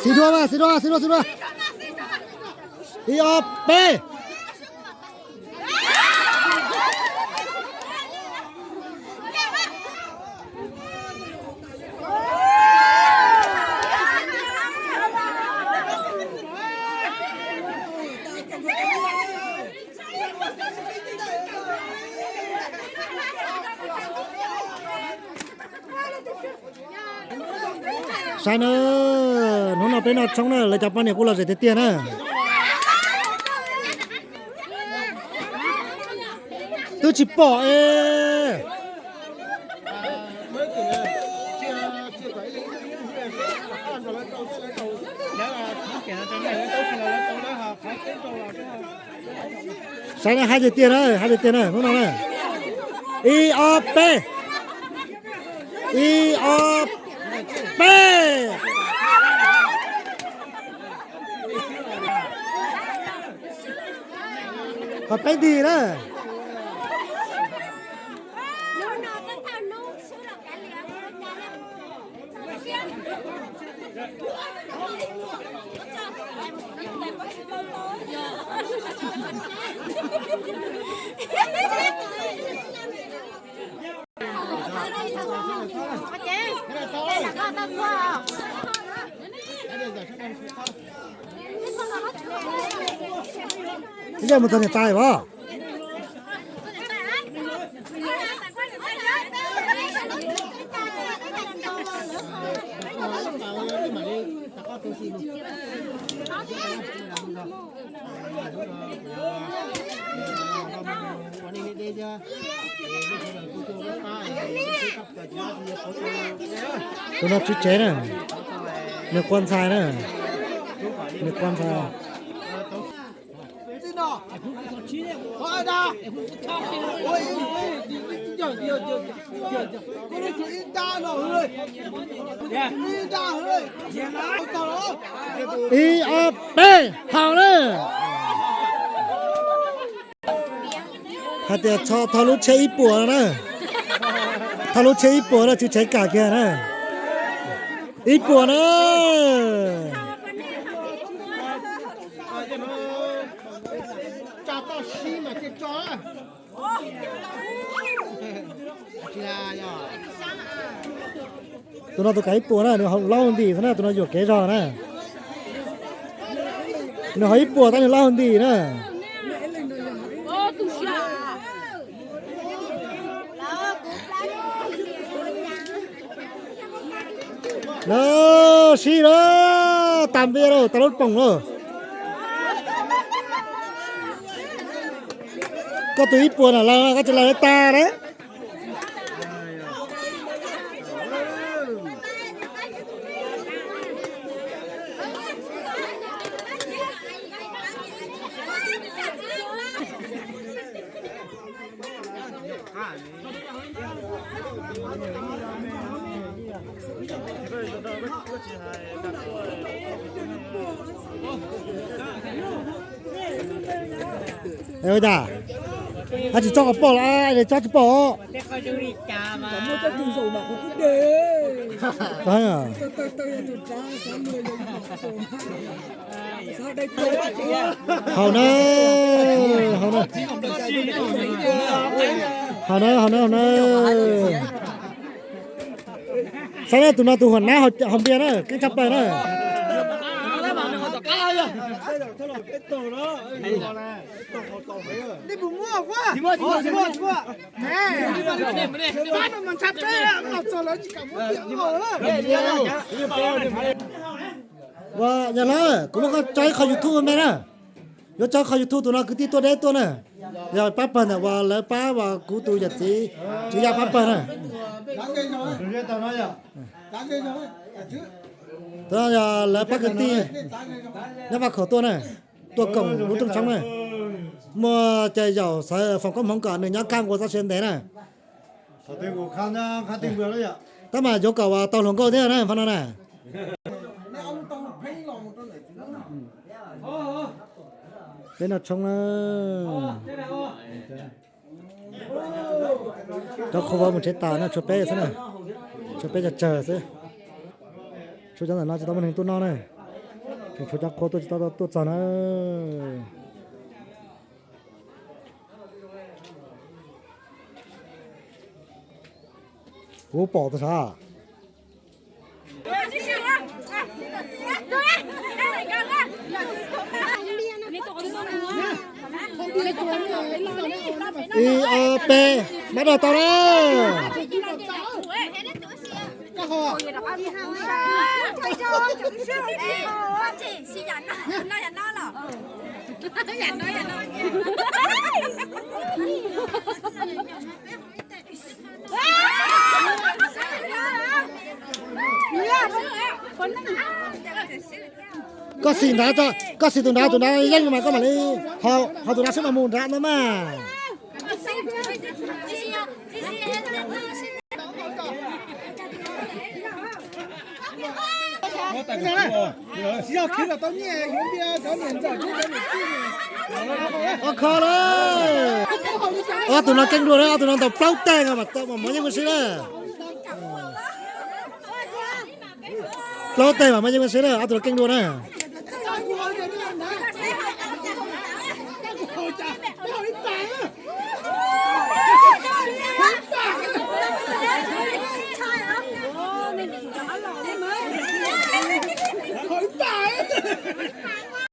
Xib dua mas, xib dua, xib dua, xib dua. Ib ob peb. Saib na, hnub no peb noj tshoob na, lawv cov poj niam kuj lom zem tiag tiag na. Twb tsis pom es. Saib na, hab tiag tiag na, hab tiag tiag na, hnub no na. Ib ob peb. Ib ob peb. Qhov peb nti na. Ib yam mus txog niam tais os. Tus no tswv tsev na, nws qua ntxhais na, nws qua ntxhais. Ib ob peb, haus na. Hais tias thauj lub tsheb ib puas no na. Thauj lub tsheb ib puas no, tswv tsev kam kiag na. Ib puas na. Tus no tus kam ib puas na, nws laub ntim xwb na, tus no yuam kev zog na. Nws ho ib puas tab nws laub ntim na. Na, sib na, tas npias lauj, tas lub poom lauj. Koj tus ib puas na, koj tsis laus tag na. Ua cas, tsis tso kom pom los tso tsis pom. Haus na, haus na, haus na, haus na, haus na. Saib na, tus no tus huam nab haus npias na, keeb tshaj plaws na. Ua, yog lawm, kuv muab koj tso ib qho YouTube me na. Yuav tso qhov YouTube tus no kwv tij tuaj deb tuaj na. Yog pab pawg ntawm uas lawv pab uas kuv tus yawm txiv Tswv Yaj pab pawg na. Yog lawv pab kwv tij nyob Vaj Khaum tuaj na, tuaj koom lub rooj tshoob na. Muaj cov yaum xav foom koob hmoov kom nws nyob kaj ua txoj sia ntev na. Tab mas yuav kom uas tau hluas nkauj thiab na, hmo no na. Peb noj tshoob na. Cov qhua vauv mus tsev tas na, tshuav peb xwb na. Tshuav peb tsawg tsawg xwb. Tshuav cov ntawm no tsis tau muaj neeg tuaj noj na. Tseem tshuav cov qhua tuaj tsis tau tuaj txog na. Kuv pom tas sav. Ib ob peb, mab dag tau na. Koj xim nrad, koj xim tus nrad, tus nrad yeej mas koj mam li ho tus nrad seb mas mus nrad no mas. Ob kho lawm. Ob tug no keej dua na, ob tug no ntaus plaub teg mas tau mas muaj yeej muaj sib na. Plaub teg mas muaj yeej muaj sib na, ob tug no keej dua na.